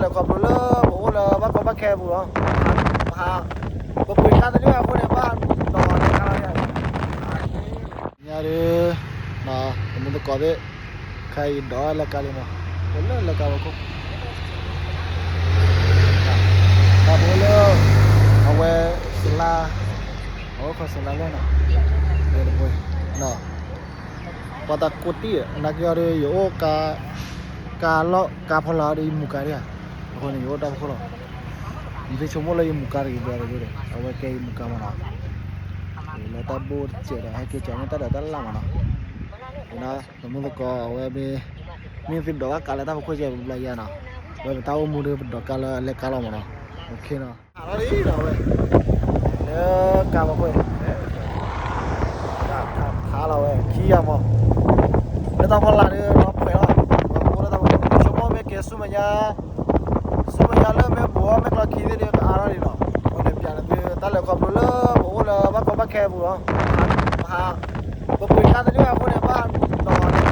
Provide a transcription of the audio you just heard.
ခီဖျိလၢပအိၣ်လၢဘၣ်ကီဘၣ်ခဲအပူၤလီၤ. ပဟး ပပှ့ၤကါတန့ၢ်ဘၣ်အဃိန့ၣ် ဘၣ်ဒီးလၢကါလီၤ. ညါဒီး တမူသကိးသ့ၣ် ခဲအံၤဒီးလၢကါလံမး, ပလၢလၢကါဝဲခိၣ် တၢ်ဖိလၢ အဝဲ စလါ အဝဲခီစလါလဲၣ်နီၤ, တပှ့ၤ ပှၤတၢ်ကိးတံၢ် နာ်က့အီၤဒီး ယအိၣ် ကါလီၢ်ကါဖီလာ်အီၤဒီး ယမူကါဒၣ်ဧါ, အဃိန့ၣ် ယအိၣ်တၢ်ဖီခိၣ်လီၤ. ယသ့ဆိကမိၣ်လၢယမူကါတဂ့ၤဘၣ်တဂ့ၤဒီး အဝဲကဲယမူကါမးနီၤ, လၢတၢ်ဘိၣ်တစဲးဒီး ဟဲက့ၤကီၤန့ၢ်တၢ်ဒီးတၢ်လၢ်မးနီၤ, တမူသကိးအဝဲမ့ၢ် မ့ၢ်သုဒိးဘၣ်ကါလၢတၢ်ဖီခိၣ်ကဲဘျီယါနီၤ, ဝဲပတၢ်အိၣ်မူဒီး ပဒိးကါလၢအလဲကါလီၤမးနီၤ, အဝဲ လၢကါဖီခိၣ် ခါလီၤဝဲ ခံဂၤမး, လၢတၢ်ဖီလာ်ဒီး လီၤပှဲၤလီၤ, ဆိကမိၣ်မ့ၢ်ကဲဆူမဲာ်ညါ, ဆူမဲာ်ညါလၢမ့ၢ်ဘူးအီၣ်မ့ၢ်ကျီခံသ့ၣ်ဒီး ကအါထီၣ်ဒံးလီၤ, အဃိန့ၣ် ပျးန့ၢ်သု တၢ်လဲၤခီဖျိလၢပအိၣ်လၢဘၣ်ကီဘၣ်ခဲအပူၤလီၤ, ပဟး ပပှ့ၤကါတန့ၢ်ဘၣ်အဃိန့ၣ် ဘၣ်ဒီးလၢ